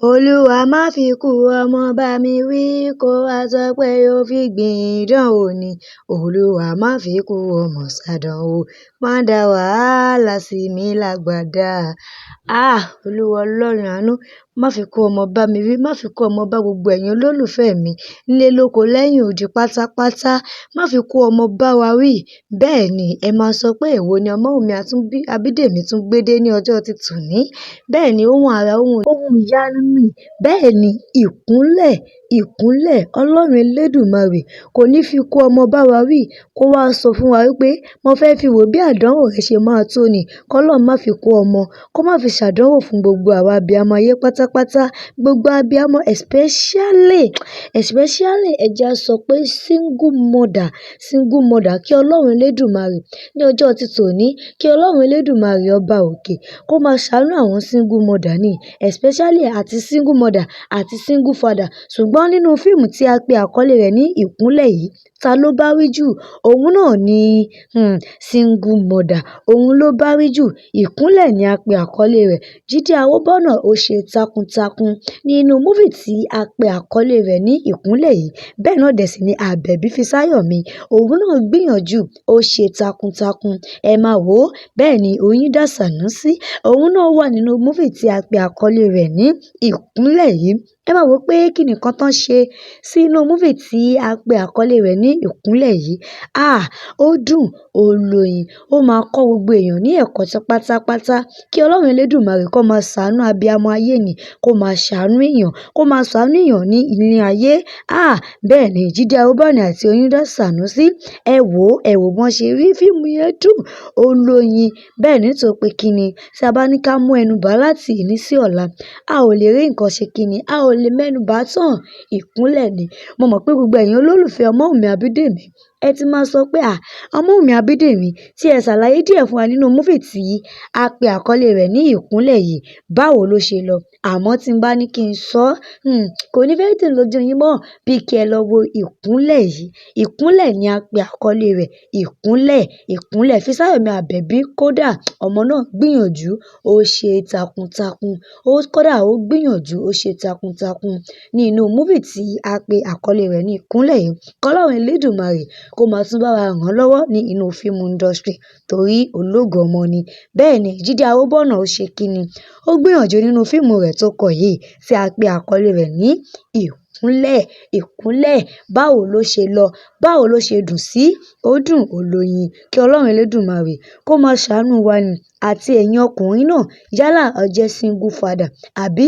Olúwa má fi ikú ọmọ bá mi wí, kó wá sọ pé ó fi gbìn ìdánwò ni. Olúwa má fi ikú ọmọ ṣàdánwò, má dá wàhálà sí mi lágbàdá. Ah! Olúwa Ọlọ́run àánú, má fi ikú ọmọ bá mi wí, má fi ikú ọmọ bá gbogbo ẹ̀yin olólùfẹ́ mi nílé lóko lẹ́yìn odi pátápátá. Má fi ikú ọmọ bá wa wí. Bẹ́ẹ̀ ni ẹ máa sọ pé èwo ni Ọmọ́wùnmí Abídèmí tún gbé dé ní ọjọ́ ti tòní. Bẹ́ẹ̀ ni ohun àrà, ohun ìyanu ni. Bẹ́ẹ̀ ni ìkúnlẹ̀, ìkúnlẹ̀ Ọlọ́run Elédùmarè kò ní fi ikú ọmọ bá wa wí, kó wá sọ fún wa wípé mo fẹ́ fi wò bí àdánwò rẹ ṣe máa tó ni. Kọ́lọ́run má fi ikú ọmọ, kó má fi ṣàdánwò fún gbogbo àwa abiyamọ ayé pátápátá. Gbogbo abiyamọ especially, especially ẹ jẹ́ a sọ pé single mother, single mother kí Ọlọ́run Elédùmarè ní ọjọ́ ti tòní, kí Ọlọ́run Elédùmarè ọba òkè kó máa ṣàánú àwọn single mother ni, especially àti single mother àti single father. Ṣùgbọ́n nínú fíìmù tí a pe àkọlé rẹ̀ ní Ìkúnlẹ̀ yìí, ta ló bá wí jù? Òun náà ni, single mother. Òun ló bá wí jù. Ìkúnlẹ̀ ni a pe àkọlé rẹ̀. Jídé Àwòbọ́nà ó ṣe takuntakun nínú movie tí a pe àkọlé rẹ̀ ní Ìkúnlẹ̀ yìí. Bẹ́ẹ̀ náà dẹ̀ sí ní Àbẹ̀bí Fisáyọ̀mí. Òun náà gbìyànjú, ó ṣe takuntakun. Ẹ máa wò ó. Bẹ́ẹ̀ ni Oyinda Sanusi. Òun náà wà nínú movie tí a pe àkọlé rẹ̀ ní Ìkúnlẹ̀ yìí. Ẹ máa wò pé kí nìkan tán ṣe sínú movie tí a pe àkọlé rẹ̀ ní Ìkúnlẹ̀ yìí. Ah! Ó dùn, ó lóyin, ó máa kọ́ gbogbo èèyàn ní ẹ̀kọ́ tí pátápátá. Kí Ọlọ́run Elédùmarè kó máa ṣàánú abiyamọ ayé ni, kó máa ṣàánú èèyàn, kó máa ṣàánú èèyàn ní ilé ayé. Ah! Bẹ́ẹ̀ ni Jídé Àwòbọ́nà àti Oyinda Sanusi. Ẹ wò ó, ẹ wò bọ́n ṣe rí fíìmù yẹn dùn, ó lóyin. Bẹ́ẹ̀ ni nítorí pé kí ni tí a bá ní ká mú ẹnu bà láti ìní sí ọ̀la, a ò lè rí nǹkan ṣe kí ni, a ò lè mẹ́nu bà tán. Ìkúnlẹ̀ ni. Mo mọ̀ pé gbogbo ẹ̀yin olólùfẹ́ Ọmọ́wùnmí Abídèmí, ẹ ti máa sọ pé à, Ọmọ́wùnmí Abídèmí tí ẹ ṣàlàyé díẹ̀ fún wa nínú movie tí a pe àkọlé rẹ̀ ní Ìkúnlẹ̀ yìí, báwo ló ṣe lọ? Àmọ́ tí n bá ní kí n sọ, kò ní fẹ́ dùn lójú yín mọ́ bí kí ẹ lọ wo Ìkúnlẹ̀ yìí. Ìkúnlẹ̀ ni a pe àkọlé rẹ̀. Ìkúnlẹ̀, Ìkúnlẹ̀. Fisáyọ̀mí Àbẹ̀bí kódà ọmọ náà gbìyànjú, ó ṣe takuntakun. Ó kódà ó gbìyànjú, ó ṣe takuntakun nínú movie tí a pe àkọlé rẹ̀ ní Ìkúnlẹ̀ yìí. Kọ́lọ́run Elédùmarè kó máa tún bá wa ràn lọ́wọ́ ní inú fíìmù industry torí ológo ọmọ ni. Bẹ́ẹ̀ ni Jídé Àwòbọ́nà ó ṣe kí ni. Ó gbìyànjú nínú fíìmù rẹ̀ tó kọ yìí tí a pe àkọlé rẹ̀ ní Ìkúnlẹ̀, Ìkúnlẹ̀. Báwo ló ṣe lọ? Báwo ló ṣe dùn sí? Ó dùn, ó lóyin. Kí Ọlọ́run Elédùmarè kó máa ṣàánú wa ni àti ẹ̀yin ọkùnrin náà. Yálà ọ jẹ́ single father àbí,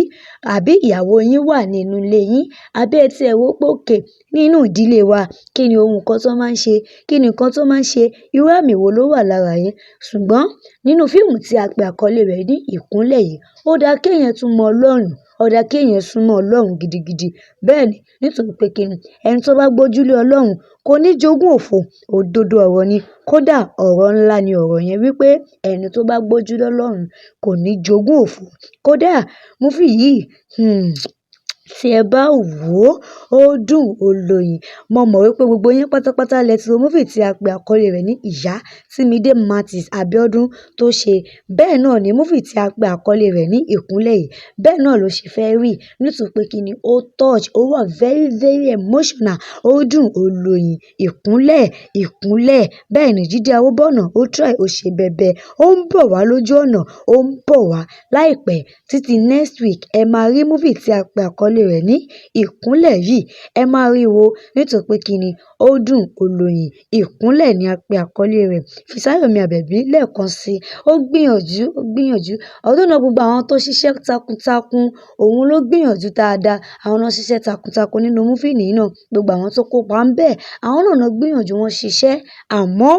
àbí ìyàwó yín wà nínú ilé yín, àbí ẹ tí ẹ wò pé okay nínú ìdílé wa, kí ni ohun kan tó máa ń ṣe? Kí ni nǹkan tó máa ń ṣe? Irú àmì wo ló wà lára yín? Ṣùgbọ́n nínú fíìmù tí a pe àkọlé rẹ̀ ní Ìkúnlẹ̀ yìí, ó dá kí èèyàn tún mọ Ọlọ́run, ó dá kí èèyàn súnmọ́ Ọlọ́run gidigidi. Bẹ́ẹ̀ ni nítorí pé kí ni ẹni tó bá gbójú lé Ọlọ́run kò ní jogún òfò. Òdodo ọ̀rọ̀ ni. Kódà ọ̀rọ̀ ńlá ni ọ̀rọ̀ yẹn wípé ẹni tó bá gbójú lé Ọlọ́run kò ní jogún òfò. Kódà movie yìí, tí ẹ bá wò ó, ó dùn, ó lóyin. Mo mọ̀ wípé gbogbo yín pátápátá lẹ ti wo movie tí a pe àkọlé rẹ̀ ní Ìyá tí Mide Martins Abiodun tó ṣe. Bẹ́ẹ̀ náà ni movie tí a pe àkọlé rẹ̀ ní Ìkúnlẹ̀ yìí. Bẹ́ẹ̀ náà ló ṣe fẹ́ rí nítorí pé kí ni ó touch, ó wà very, very emotional, ó dùn, ó lóyin. Ìkúnlẹ̀, Ìkúnlẹ̀. Bẹ́ẹ̀ ni Jídé Àwòbọ́nà ó try, ó ṣe bẹbẹ. Ó ń bọ̀ wá lójú ọ̀nà, ó ń bọ̀ wá láìpẹ́ títí next week. Ẹ máa rí movie tí a pe àkọlé rẹ̀ ní Ìkúnlẹ̀ yìí. Ẹ máa rí wo nítorí pé kí ni ó dùn, ó lóyin. Ìkúnlẹ̀ ni a pe àkọlé rẹ̀. Fisáyọ̀mí Àbẹ̀bí lẹ́ẹ̀kan sí, ó gbìyànjú, ó gbìyànjú. Ọdún náà gbogbo àwọn tó ṣiṣẹ́ takuntakun, òun ló gbìyànjú dáadáa. Àwọn náà ṣiṣẹ́ takuntakun nínú movie yìí náà. Gbogbo àwọn tó kópa ń bẹ, àwọn náà náà gbìyànjú, wọ́n ṣiṣẹ́. Àmọ́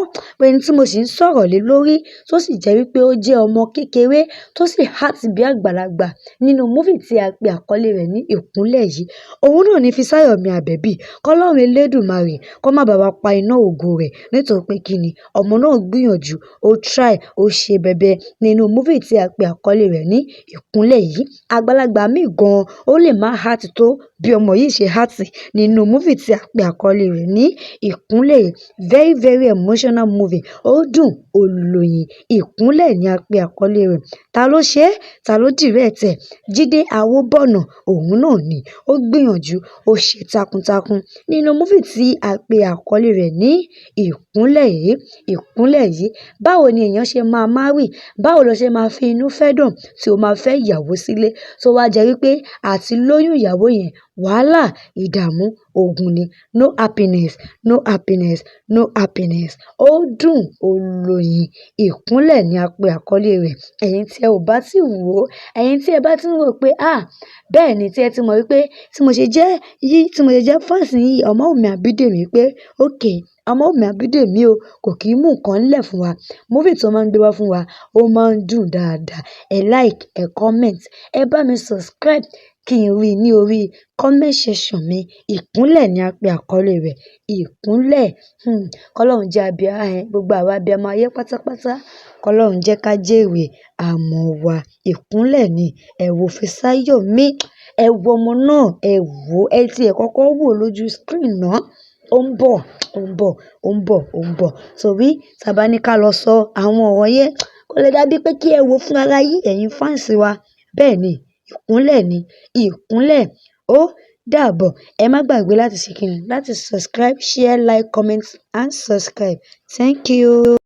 ẹni tí mo sì ń sọ̀rọ̀ lé lórí tó sì jẹ́ wípé ó jẹ́ ọmọ kékeré tó sì act bí àgbàlagbà nínú movie tí a pe àkọlé rẹ̀ ní Ìkúnlẹ̀. Ìkúnlẹ̀ yìí. Òun náà ni Fisáyọ̀mí Àbẹ̀bí. Kọ́lọ́run Elédùmarè kó má bá wa pa iná ògo rẹ̀, nítorí pé kí ni, ọmọ náà gbìyànjú, ó try, ó ṣe bẹbẹ nínú movie tí a pè àkọlé rẹ̀ ní Ìkúnlẹ̀ yìí. Àgbàlagbà míì gan, ó lè má act tó bí ọmọ yìí ṣe act nínú movie tí a pè àkọlé rẹ̀ ní Ìkúnlẹ̀ yìí. Very, very emotional movie. Ó dùn, ó lóyin. Ìkúnlẹ̀ ni a pè àkọlé rẹ̀. Ta ló ṣe é? Ta ló direct ẹ̀? Jídé Àwòbọ́nà, òun náà ni. Ó gbìyànjú, ó ṣe takuntakun nínú movie tí a pè àkọlé rẹ̀ ní Ìkúnlẹ̀ yìí. Ìkúnlẹ̀ yìí. Báwo ni èèyàn ṣe máa marry? Báwo lo ṣe máa fi inú fẹ́ dùn tí o máa fẹ́ ìyàwó sílé? Tó wá jẹ́ wípé àti lóyún ìyàwó yẹn, wàhálà, ìdààmú, ogun ni. No happiness, no happiness, no happiness. Ó dùn, ó lóyin. Ìkúnlẹ̀ ni a pè àkọlé rẹ̀. Ẹ̀yin tí ẹ ò bá tí wò ó, ẹ̀yin tí ẹ bá tí ń rò pé, "À, bẹ́ẹ̀ ni," tí ẹ ti mọ̀ wípé tí mo ṣe jẹ́ yí, tí mo ṣe jẹ́ fans yìí, Ọmọ́wùnmí Àbídèmí pé okay, Ọmọ́wùnmí Àbídèmí o, kò kí ń mú nǹkan lẹ̀ fún wa. Movie tí wọ́n máa ń gbé wá fún wa, ó máa ń dùn dáadáa. Ẹ like, ẹ comment, ẹ bá mi subscribe kí n rí ní orí comment section mi. Ìkúnlẹ̀ ni a pè àkọlé rẹ̀. Ìkúnlẹ̀. Kọ́lọ́run jẹ́ gbogbo àwa abiyamọ ayé pátápátá. Kọ́lọ́run jẹ́ ká jèrè àmọ̀ wa. Ìkúnlẹ̀ ni. Ẹ wo Fisáyọ̀mí, ẹ wo ọmọ náà, ẹ wò ó, ẹ tí ẹ kọ́kọ́ wò lójú screen náà. Ó ń bọ̀, ó ń bọ̀, ó ń bọ̀, ó ń bọ̀. Torí tí a bá ní ká lọ sọ àwọn ọ̀rọ̀ yẹn, kò lè dàbí pé kí ẹ wo fún ara yín, ẹ̀yin fans wa. Bẹ́ẹ̀ ni, Ìkúnlẹ̀ ni. Ìkúnlẹ̀. Ó dàbọ̀. Ẹ má gbàgbé láti ṣe kíni, láti subscribe, share, like, comment and subscribe. Thank you.